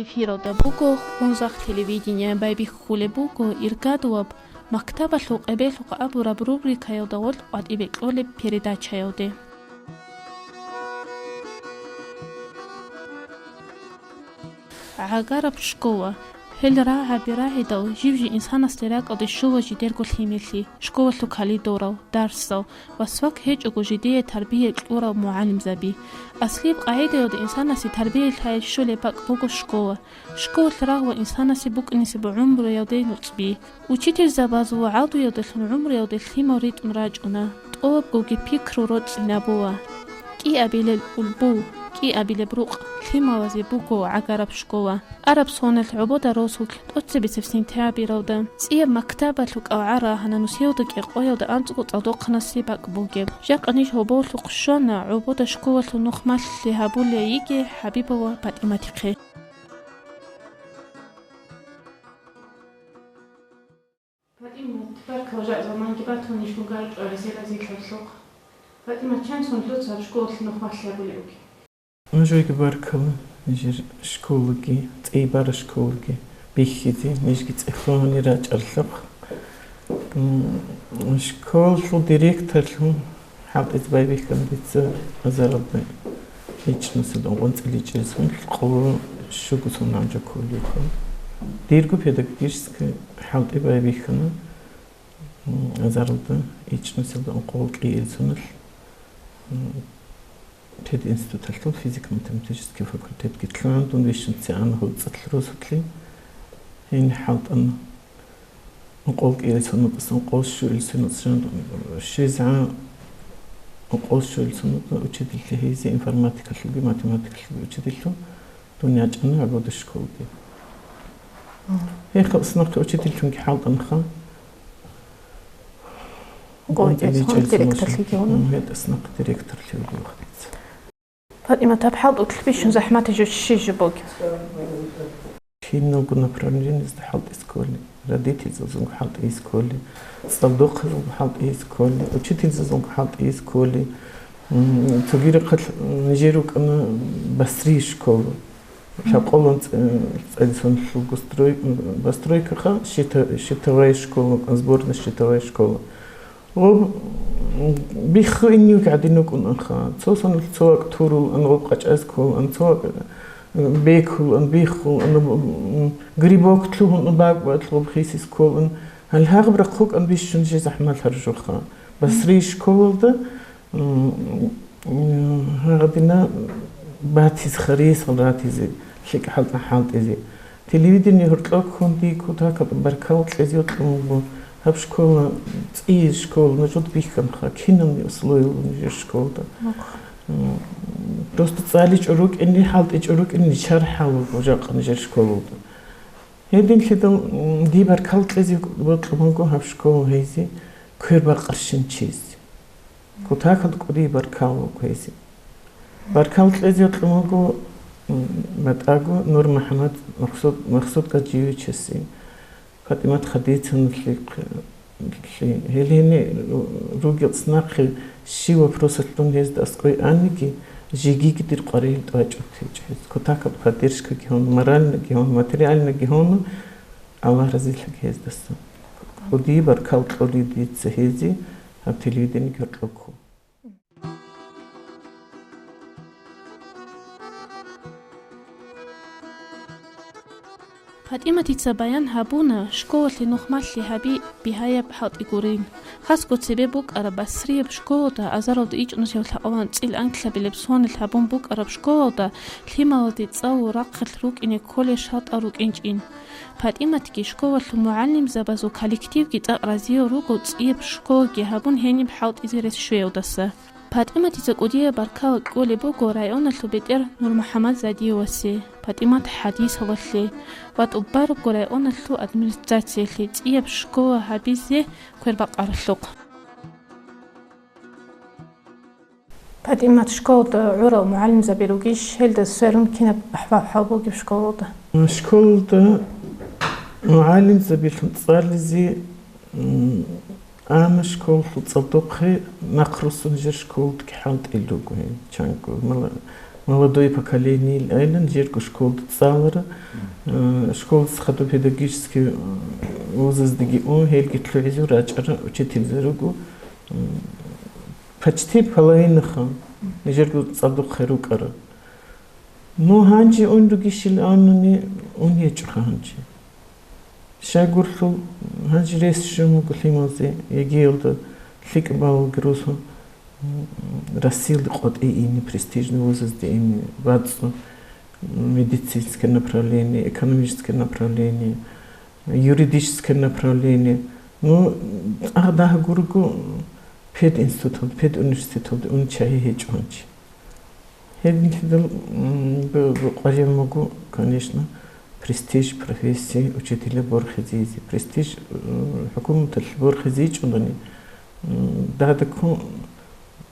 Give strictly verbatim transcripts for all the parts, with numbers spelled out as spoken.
Эфиралда буго Хунзахъ телевидение, байбихьулеб буго иргадуаб мактабалъул къебелъухъ абураб рубрикаялда гъоркь къватӀибе кьолеб передачаялде. ГӀагараб школа. Гьел рагӀаби рагӀидал, жив-жив инсанасде ракӀалде щола жидерго лъимерлъи, школалъул калидорал, дарсал ва свак гьечӀого жидее тарбия кьурал мугӀалимзаби. Аслияб къагӀидаялда инсанасе тарбия лъай щолеб бакӀ буго школа. Школалъ рагъула инсанасе букӀинесеб гӀумруялде нуцӀби. Учительзабазул гӀалдуялдалъун гӀумруялде лъимал ритӀун рачӀуна, тӀолабгоги пикру роцӀцӀинабула. КӀиабилел улбул, кӀиабилеб рукъ лъималазе буго гӀагараб школа. Араб соналъ гӀобода росулъ тӀоцебесеб сентябралда цӀияб мактабалъул кӀалгӀа рагьана нусиялда кӀикъоялда анцӀго цӀалдохъанасе бакӀ бугеб. Жакъа ниж гьоболлъухъ щвана гӀобода школалъул нухмалъи гьабулей йиги ХӀабибова ПатӀиматихъе. ПатӀимат, баркала, жакъа заманги батун ниж гьунга чӀваризе разилъаблъухъ. ПатӀимат, чан сон дуца школалъе нухмалъи гьабулеб бугеб? Нужееги баркала, нижер школаги, цӀей бара школаги бихьизе, нижги цӀехолъани рачӀарлъухъ. М, школалъул директорлъун хӀалтӀизе байбихьана дица азаралда ичӀнусилда ункъоялда ичӀнусилда къоло щуго сон гьанже кколеб буго. Дирго педагогический хӀалтӀи байбихьана, м, азаралда ичӀнусилда ункъоялда кӀиабилеб соналъ, м, пединституталъул физико-математический факультетги лъугӀана дун, вищун цӀикӀкӀун гьоцӀалъ росулъе. Гьениб хӀалтӀана. Ункъоялда кӀиабилеб соналдаса ункъоялда щуабилеб соналъ жан-, щвезегӀан ункъоялда щуабилеб соналда учительлъи гьейзе, информатикалъулги математикалъулги учительлъун дун ячӀана гӀобода школалде. Мгм. Гьеб хасанахъе учительлъунги хӀалтӀанаха. Ункъоялда кӀиабилеб соналъ директорлъиги гьуна? Мгм, гьеб хасанахъе директорлъи вугев хадица. ПатӀимат, гьаб хӀалтӀулъ бищун захӀматаб жо щиб жо бугеб? Киналго направлениязда хӀалтӀизе кколеб, родительзабазунго хӀалтӀизе кколеб, цӀалдохъазулго хӀалтӀизе кколеб, учительзабазунго хӀалтӀизе кколеб. М, цоги рахъалъ, м, нижер рукӀана Басрие школа. Лъабкъоялда цӀ-, цӀалисонлъулго строй-, м, постройкаха, щита-, щитовая школа, сборная щитовая школа. Гъоб биххуинив гӀадин вукӀунаха. Цо соналъ цо вакӀ турулаан, гъоб къачӀазе кколаан, цо вакӀ бекулаан, биххулаан, грибок лъугьун бакӀ-бакӀ гъоб хисизе кколаан. Гьале гьагъаб рахъ вукӀана бищун жеги захӀмалъараб жоха. Басрие школалда, м, м, гьагъадина батизе, хересал ратизе, лъикӀ хӀалтӀи хӀалтӀизе. Телевидение гьоркьоб ккун дие кутакаб баркал кьезе кьун буго. Гьаб школа цӀияб школа, нужеда бихьанха, кинаб условиялъ нижер школалда. М, просто цӀаличӀого рукӀине, хӀалтӀичӀого рукӀине нижер хӀал буго жакъа нижер школалда. Гьединлъидал, м, дие баркал кьезе бокьун буго гьаб школа гьейзе, квербакъарщинчиясе. Кутакалда кӀудияб баркал буго гьезие. Баркал кьезе кьун буго, м, батӀаго Нур-МухӀаммад Махсуд-, Махсуд-Гьажиевичасе, ПатӀимат Хадицыналъе, гьел гьениб ругел цӀакъ щиб вопросалъ дун гьезда аскӀове аниги, жегиги дир къваригӀел тӀадчӀого течӀо гьез. Кутакаб поддержкаги гьуна, моральныйги гьуна, материальныйги гьуна, Аллагь разилъаги гьездаса. КӀудияб баркал кьолеб дица гьезие гьаб телевидениеги гьоркьоб ккун. ПатӀиматица баян гьабуна, школалъе нухмалъи гьаби бигьаяб хӀалтӀи гурин. Хасго цебе букӀараб Басрияб школалда азаралда ичӀнусиялъ лъабкъоялда анкьабилеб соналъ гьабун букӀараб школалда лъималазде цӀалул рахъалъ рукӀине кколел шартӀал рукӀинчӀин. ПатӀиматги школалъул мугӀалимзабазул коллективги цӀакъ разиял руго цӀияб школаги гьабун гьениб хӀалтӀизе рес щвеялдаса. ПатӀиматица кӀудияб баркала кьолеб буго районалъул бетӀер Нурмухьаммад Задиевасе, ПатӀимат ХӀадисовалъе ва тӀубарабго районалъул администрациялъе цӀияб школа гьабизе квербакъаралъухъ. ПатӀимат, школалда гӀурал мугӀалимзаби ругищ, гьелда сверун кинаб ахӀвал-хӀал бугеб школалда? Школалда мугӀалимзабилъун цӀализе, м, ана школалъул цӀалдохъе, нахъ руссун жер школалдаги хӀалтӀил руго гьел чанго. Мала-, Молодое поколение ил айлан, нижерго школда цӀалара. Э, школаца хадуб педагогический, э, вузаздеги ун, гьелги лъугӀизе рачӀара учительзаби руго. М, почти половинаха нижерго цӀадухъе рукӀара. Ну, гьанже ун ругищил абуни, ун гьечӀоха гьанже. Щайгурелъул гьанже рес щун буго лъималазе, ЕГЭ-ялда лъикӀаб баллги росун, м, Россиялде къватӀиве ине, престижный вузазде ине, бацӀцӀу, м, медицинское направление, экономическое направление, юридическое направление. Ну, цӀакъ дагь гурого пединституталде, педуниверситеталде ун чагьи гьечӀо гьанже. Гьединлъидал, м, бу-, бу-, къваригӀун буго, конечно, престиж профессии учителя борхизе йизе. Престиж, м, хӀукуматалъ борхизе йичӀолани, м, дагьадаккун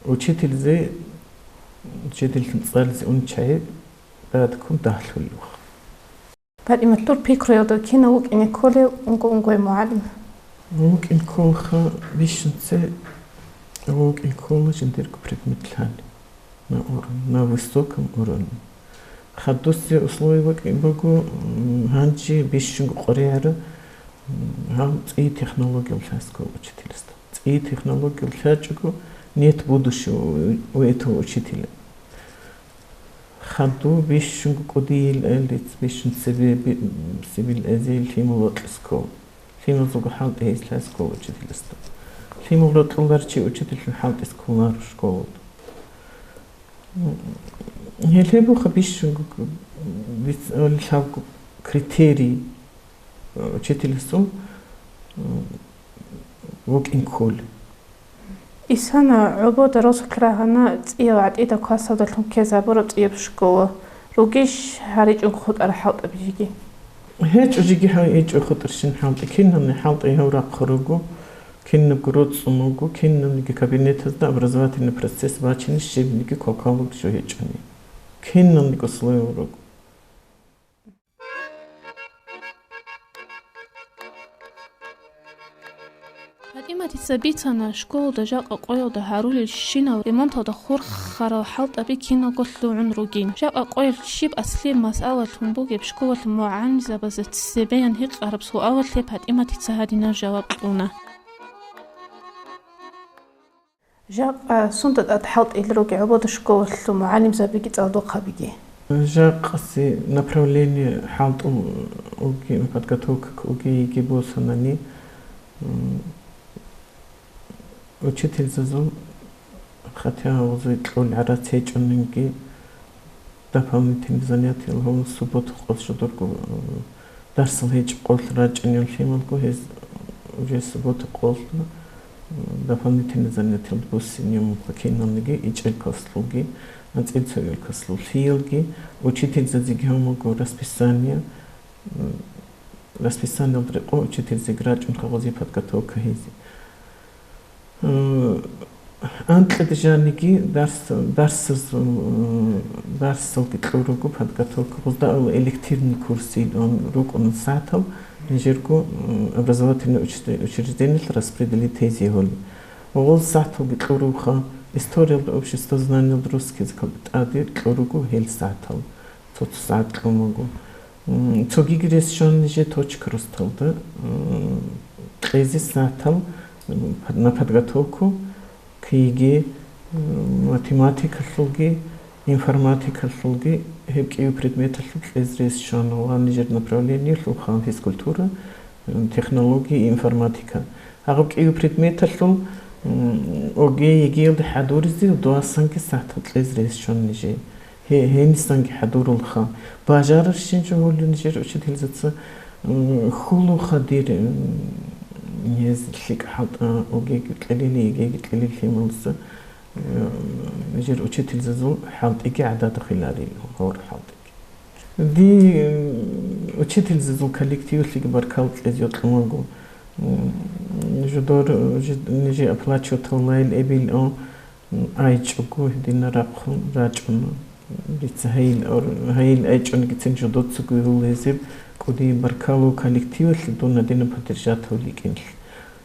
учительзе, учительлъун цӀализе ун чагьи дагьадаккун дагьлъулеб буго. ПатӀимат, дур пикруялда, кинав вукӀине кколев унго-унгояб мугӀалим? ВукӀине кколаха бищун цебе, вукӀине ккола жиндирго предмет лъалеб на уровне, на высоком уровне. Хадусеб условие букӀин буго, м, гьанже бищунго къваригӀараб, м, гьаб цӀи технологиял лъазе ккола учительство. ЦӀи технологиял лъачӀого нет будущего у, у этого учителя. Хадуб бищунго кӀудиял айлиц бищун цебе би-, сибил эзел лъимал рокьи ккола. Лъималазулго хӀалтӀи гьез лъазе ккола учительство. Лъимал рокьуларев чи учительлъун хӀалтӀи кколаро школалда. Гьеле буха бищунго биц-, лъабго критерий учительасул вукӀин кколев. Исана гӀобода росулъ рагьана цӀиял гӀатӀида классалдалъун ккезабураб цӀияб школа. Ругищ гьаричӀого хутӀарал хӀалтӀаби жеги? ГьечӀо жеги гьа-, гьечӀо хутӀарщин хӀалтӀи. Кинални хӀалтӀи гьав рахъун руго, кинабго роцӀцӀун вуго, киналниги кабинетазда образовательный процесс бачине щибниги квалквалги жо гьечӀони. Киналниго условие руго. ПатӀиматица бицана, школалда жакъа къоялда гьарулел щинал ремонталда хурхарал хӀалтӀаби киналго лъугӀун ругин. Жакъа къоялъ щиб аслияб масъалалъун бугеб школалъул мугӀалимзабазда цебеян гьикъараб суалалъе ПатӀиматица гьадинаб жаваб кьуна. Жакъа сунда тӀад хӀалтӀил ругел гӀобода школалъул мугӀалимзабиги цӀалдохъабиги? Жакъасе направление хӀалтӀул уги, подготовка к ОГЭ-йиги босанани, м, учительзазул, хотя гьезие кьолеб гӀарац гьечӀониги, дополнительный занятиял гьавун суббота къоялъ жодорго, э, дарсал гьечӀеб къоялъ рачӀинев лъималго, гьез уже суббота къоялъ, э, дополнительный занятиял буссинев мухъа киналниги, ичӀел класслъулги, анцӀил цоял класслъулъиялги, учительзазеги гьамаго расписание, м, расписаниялда рекъон учительзеги рачӀун кагъазе подготовка гьезе. Э, анкьида жаниги дарс, дарсаз, э, дарсалги кьуруго подготовка, гъозда ала элективный курс илан рукӀун сагӀатал, нижерго, э, образовательный учре-, учреждениялъ распределить гьезе гьоли. Гъоз сагӀаталги кьуруха, историялда, обществознаниялда, русский языкалда тӀаде кьуруго гьел сагӀатал, цо-цо сагӀат кьун буго. М, цогиги рес щван нижер точка росталда, м, кьезе сагӀатал, м, на подготовку к ЕГЭ, м, математикалъулги, информатикалъулги, гьеб кӀияб предметалъул кьезе рес щвана ва нижер направлениялъулха физкультура, м, технология, информатика. Гьаб кӀияб предметалъул, м, ОГЭ, ЕГЭ-ялда хӀадуризе дуасанги сагӀатал кьезе рес щвана нижер. Гье-, гьенисанги хӀадурулха. Бажарарщин жо гьолин нижер учительзаца, м, хьулуха дир, м, гьез лъикӀ хӀалтӀа ОГЭ-ги кьелил, ЕГЭ-ги кьелил лъималаца, м, нижер учительзазул хӀалтӀиги гӀадада хиларил, гьор хӀалтӀиги. Ди, м, учительзазул коллективалъеги баркал кьезе йокьун вуго. М, жодор, жид-, нижер оплачивать гьавулел эбил, о, АйчӀого гьедина рахъун рачӀуна. Дица гьайил ор-, гьайил айчӀунгицин жодоцаго гьул гьезеб кӀудияб баркалу коллективалъе дун гьадинаб поддержать гьавликӀинлъи.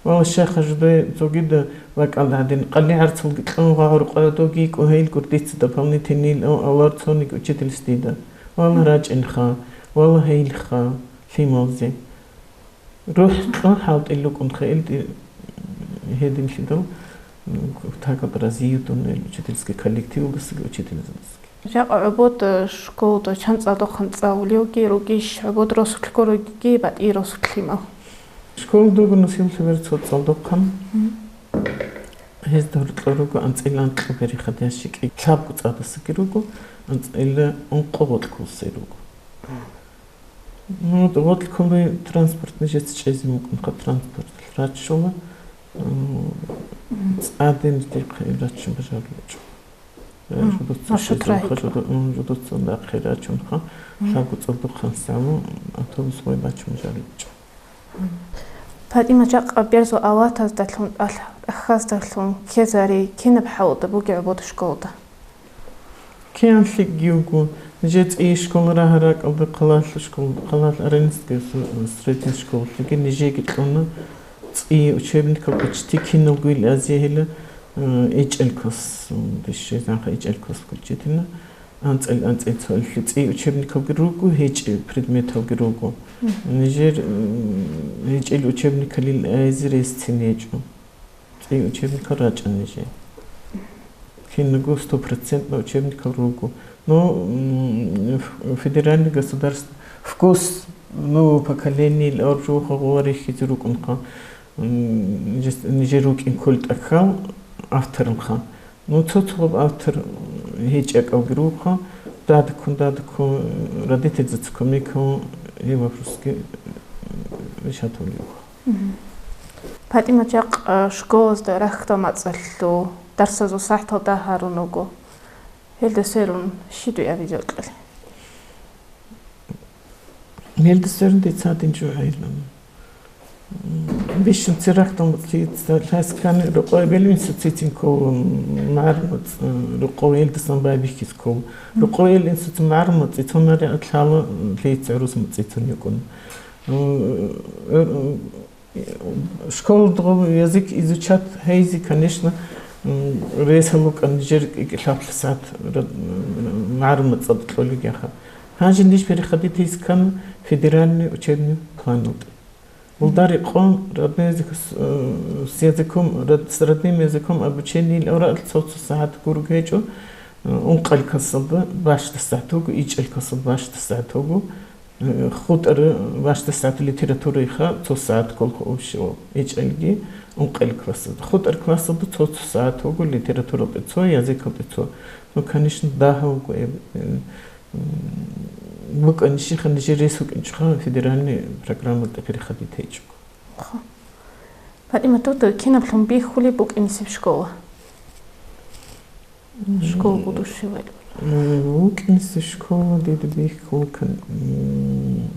Вала, щайха жудай цогида вакӀалда гьадин, къалли гӀарцулги кьун гъагӀур къарадоги кӀугьайилгур дица дополнительный авлар цониги учительс дида. Вала, рачӀинха, вала, гьейилха лъималзи. РухӀ кьун хӀалтӀил рукӀунха илди гьединлъидал, м, кутакаб разиюдун ил учительский коллективалдасаги учительзабазги. Жакъа гӀобод, э, школда чан цӀалдохъан цӀалулевги ругищ, гӀобод росулъго ругеги батӀи росулъ лъимал? Школда руго нусилъ бер цо цӀалдохъан. Гьезда гьоркьор руго анцӀила анкьаб бери хадящикӀи, лъабго цӀадасаги руго, анцӀила ункъо гъоркь кколсай руго. Ну, гъоркь ккола транспорт нижеца чӀезе мукӀунха, транспорт раччула, м, цӀадин дихъе раччун бажаруличӀо. Э, Мгм. Жудуца Маршрут чӀезулха, рагьичӀо. Жуду-, м, жудуца дахъе рачунха, Мгм. Лъабго цӀалдохъан сагӀу автобус гъой бачун бажаруличӀо. ПатӀима, жакъа берзул авлатаздалъун, тӀалъ-, тӀахьаздалъун ккезари кинаб хӀалда бугеб гӀобод школда? КиянлъикӀги вуго. Нижер цӀи школа рагьаракӀалда хъалалъ школ-, хъалалъ Аренская с-, средняя школалъеги нижеги кьуна цӀи учебникал почти киналго ил азиягьила, э, ичӀел класс, м, дишезанха ичӀел класс включительно. АнцӀил-анцӀил цоалъи цӀи учебникалги руго, гьечӀеб предметалги руго. Мгм. Нижер, м, гьечӀел учебникалил айзе рес цин гьечӀо. ЦӀи учебникал рачӀан нижер. Кинаго стопроцентно учебникал руго. Но, м, ф-, федеральный государств-, вкус нового поколения ил аржуха гъула рихьизе рукӀунха. М, нижес-, нижер рукӀин кколел тӀахьал авторалха. Ну, цо-цогъаб автор гьечӀеб кӀалги руха, дадккун, дадккун, родительзаца кумекун, гьеб вопросги решатулев. Мгм. ПатӀима, жакъа, а, школазда рахьдал мацӀалъул дарсазул сахӀтал дагь гьарун руго. Гьелда сверун щиб дуе абизе кьолеб? Гьелда сверун дица гьадин жо гӀайилан. М, бищун церахъдал мацӀлъица лъаскани рокъове бел институтин ккола, м, магӀарул мацӀ-, э, рокъове элдасан байбихьиз ккола. Мгм. Рокъове эл институтин магӀарул мацӀи цонари лъала, м, лъица гӀурус мацӀицун йикӀун. М, э, э, школалда гъоб язык изучать гьейзи, конечно, м, рес гьалукӀан нижер кӀикӀлъаплъи сагӀат ра-, м, магӀарул мацӀалда кьолигиха. Гьанже ниж переходить гьейскан федеральный учебный планалде. Гьелда рекъон родной язык с-, э, с языком, род-, с родным языком обучения ил аврагӀалъ цо-цо сагӀат гурого гьечӀо, э, ункъал классалда бащдас сагӀат вуго, ичӀал классалда бащдас сагӀат вуго, э, хутӀар бащдас сагӀат литературайха цо сагӀат кколха общего, ичӀалги ункъал классалда. ХутӀар классалда цо-цо сагӀат вуго литературалде цо, языкалде цо. Ну, конечно, дагьа вуго, э, э, М, букӀани щиха нижер рес вукӀинчӀоха федеральный программалда переходить гьечӀого. Хо. ПатӀима, дуда кинаблъун бихьулеб букӀинисеб школа? М, школа будущего. М, букӀинисеб школа дида бихьула кан-, м,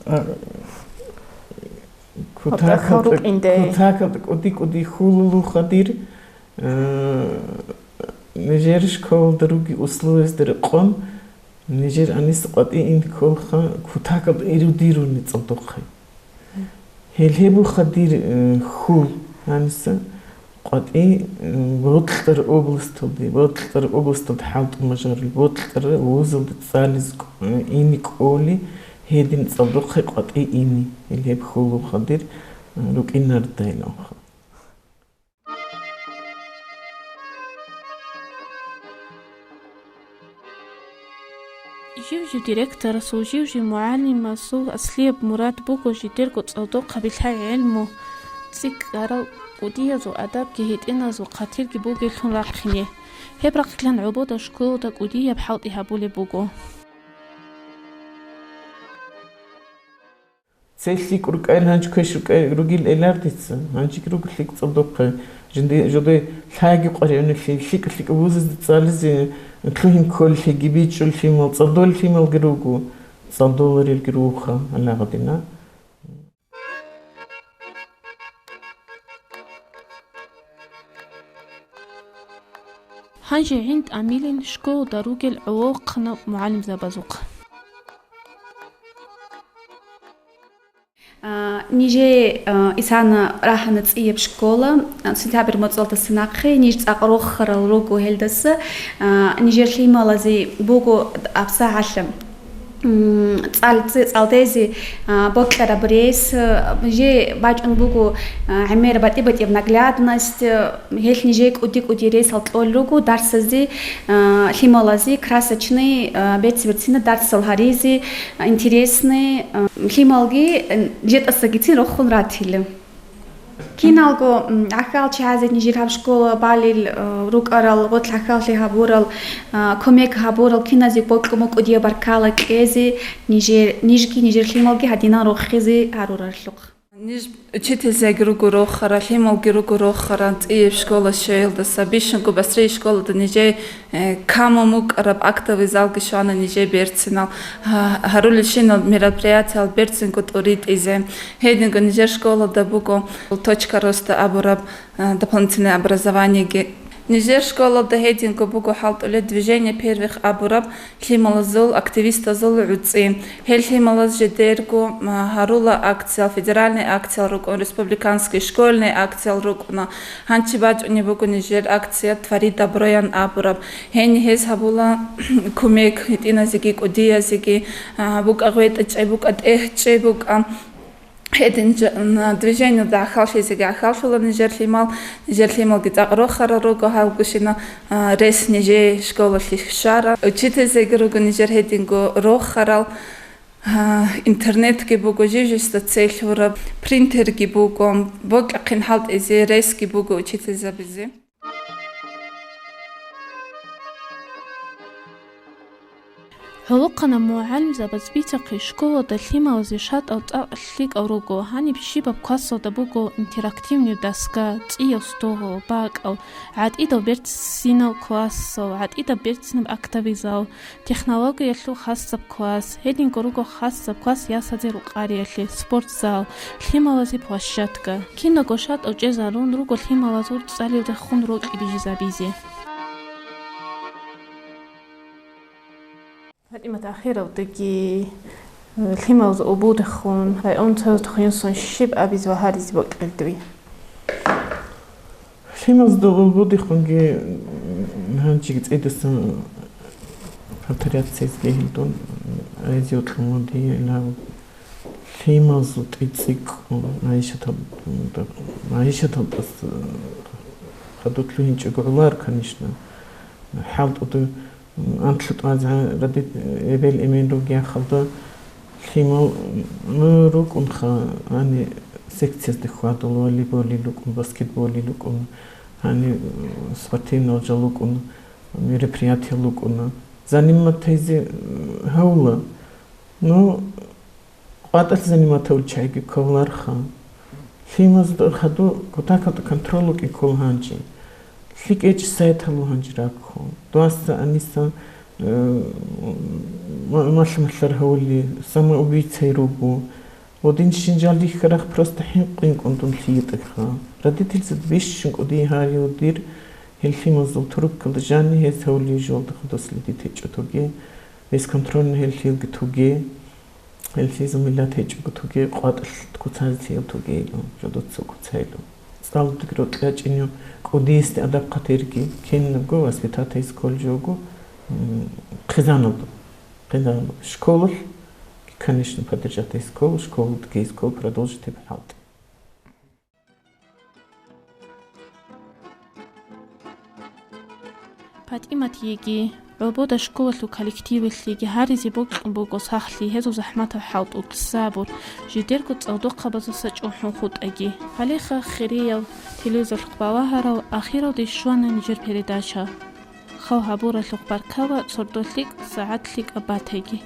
а, кутакалда, рукӀинде. Кутакалда кӀуди-кӀуди хьулулуха дир, Э, нижер школалда руги условиязда рекъон, нижер гьаниса къватӀи ин кколха, кутакаб иру-дируни цӀалдохъе. Гьел гьебуха дир, э, хьул гьаниса къватӀи, э, бокьараб областалде, бокьараб областалде хӀалтӀу мажарил, бокьараб вузалде цӀализ кӀ-, э, ине кӀоли, гьедин цӀалдохъе къватӀи ине. Гьел гьеб хьулуха дир, э, рукӀинардайиланха. Жив-жив директорасул, жив-жив мугӀалимасул аслияб мурад буго жидерго цӀалдохъаби лъай-гӀелму, цӀикӀкӀарал кӀудиязул адабги гьитӀиназул хъатирги бугеблъун рахъине. Гьеб рахъилан гӀобода школалда кӀудияб хӀалтӀи гьабулеб буго. Цо лъикӀ рукӀайил гьанже квеш рукӀай-, ругил элар дица, гьанжеги руго лъикӀ цӀалдохъе. Жинди-, жудай лъайги къваригӀуналъе, лъикӀ-лъикӀ вузазде цӀализе лъугьин кколелъиги бичӀчӀулелъимал, цӀалдолелъималги руго, цӀалдоларелги руха гьалагъадина. Гьанже гӀин тӀамилин школалда ругел гӀолохъанал мугӀалимзабазухъ. А, Нижее, а, исана рахана цӀияб школа, а, сентябрь моцӀалдаса нахъе, ниж цӀакъ рохарал руго гьелдаса, а, нижер лъималазе буго абсагӀалъа, м, цӀал-, цӀе-, цӀалдезе, а, бокьараб рес, а, нижее бачӀун буго, а, гӀемер батӀи-батӀияб наглядность, а, гьелъ нижее кӀуди-кӀуди ресал кьол руго дарсазе, а, лъималазе красочный, а, берци-берцина дарсал гьаризе, а, интересный, а, лъималги, а, жетӀасагицин рохун ратила. Киналго, м, гӀахьал чагӀазе нижер гьаб школа балел, а, рукӀарал, гъорлъ гӀахьаллъи гьабурал, а, кумек гьабурал киназе бокьун букӀудияб баркала кьезе нижер, нижги нижер лъималги гьадинан рохизе гьарурарлъухъ. Ниж учительзеги руго рохара, лъималги руго рохара, цӀияб школа щвеялдаса, бищунго Басрий школада нижее, э, камун букӀараб актовый залги щвана нижее берцинал, гьа-, гьарулелщинал мероприятиял берцинго тӀуритӀизе. Гьединго нижер школада буго «Точка роста» абураб, э, дополнительное образованиеги. Нижер школалда гьединго буго хӀалтӀулеб «Движение первых» абураб, лъималазул, активистазул гӀуцӀи. Гьел лъималаз жидерго, м, гьарула акциял, федеральный акциял рукӀун, республиканский школьный акциял рукӀуна. Гьанчи бачӀунеб буго нижер акция «Твори доброян» абураб. Гьениб гьез гьабула кумек гьитӀиназеги, кӀудиязеги, а, букӀа гъветӀа чӀей, букӀа тӀегь чӀей, букӀа. Гьедин жа-, н-, движениялда гӀахьаллъизеги гӀахьаллъула нижер лъимал, нижер лъималги цӀакъ рохарал руго гьалгущина, а, рес нижее школалъе щвара. Учительзеги руго нижер гьединго рохарал, а, интернетги буго жив-живсда целъ гьураб, принтерги буго, бокьахъин хӀалтӀизе ресги буго учительзабизе. ГӀолохъанаб мугӀалимзабаз бицахъе школалда лъималазе шартӀал цӀакъ лъикӀал руго. Гьаниб щибаб классалда буго интерактивный доска, цӀиял стогьал, бакӀал, гӀатӀидал берцинал классал, гӀатӀидаб берцинаб актовый зал, технологиялъул хасаб класс, гьединго руго хасаб класс ясазе рукъариялъе, спортзал, лъималазе площадка. Киналго шартӀал чӀезарун руго лъималаз урцӀцӀалиялдехун рокьи бижизабизе. ПатӀимат, ахиралдаги, э, лъималаз обудехун, район цояздехун щиб абизе ва гьаризе бокьилда дуе? Лъималазда обудехунги, м, гьанжеги цӀидасан повторяться изге гьелдун, айзе укьун дие, ила лъималазул тӀицӀикӀкӀун, МагӀишатал-, МагӀишаталдаса хадур лъугьинчӀого гӀолар, конечно, хӀалтӀуда анлъго тӀамазегӀан ради-, эбел-эмен ругел халда лъимал, ну, рукӀунха, гьаниб секциязда хьвадул, волейболил рукӀун, баскетболил рукӀун, гьаниб спортивный жал рукӀун, мероприятиял рукӀуна. Заниматайзе гьавула. Ну, къватӀалъ заниматав чагӀиги кколарха. Лъимазда хадур кутакалда контроль вукӀин ккола гьанже. ЛъикӀ гьечӀеб сайтал гьанже раккун. Дуаса гьаниса, э, ма-, малъа-малъар гьавули, самоубийцай руго. Гьедин щинал жал рихьарах просто хӀинкъи-хӀинкъун дун лъие тӀаха. Родительзаб бищун кӀудияв гьарив дир, гьел лъимазул туруккалда жанни гьез гьавулей жолда хадур следить гьечӀо туге, бесконтрольно гьел лъилги туге. Гьелъие замилат гьечӀого туге, къватӀалъ куцазе цеял тугейилан, жодоца куцайилан. ЦӀалудги рокьи ячӀинев, кӀудиясде адаб-хъатирги, кинабго воспитательскол жого, м, хъизаналда. Хъизаналда. Школалъ, конечно, поддержать школ, школалдги школ продолжить гьеб хӀалтӀи. ПатӀимат йиги, ГӀолбода школалъул коллективалъеги гьаризе бокьун буго сахлъи, гьезул захӀматал хӀалтӀулъ сабур, жидерго цӀалдохъабаздаса чӀухӀун хутӀаги. Гьалеха хириял телевизорлъухъ балагьарал ахиралде щвана нижер передача. Хал гьабуралъухъ баркала, сордо лъикӀ, сагӀат лъикӀаб батайги.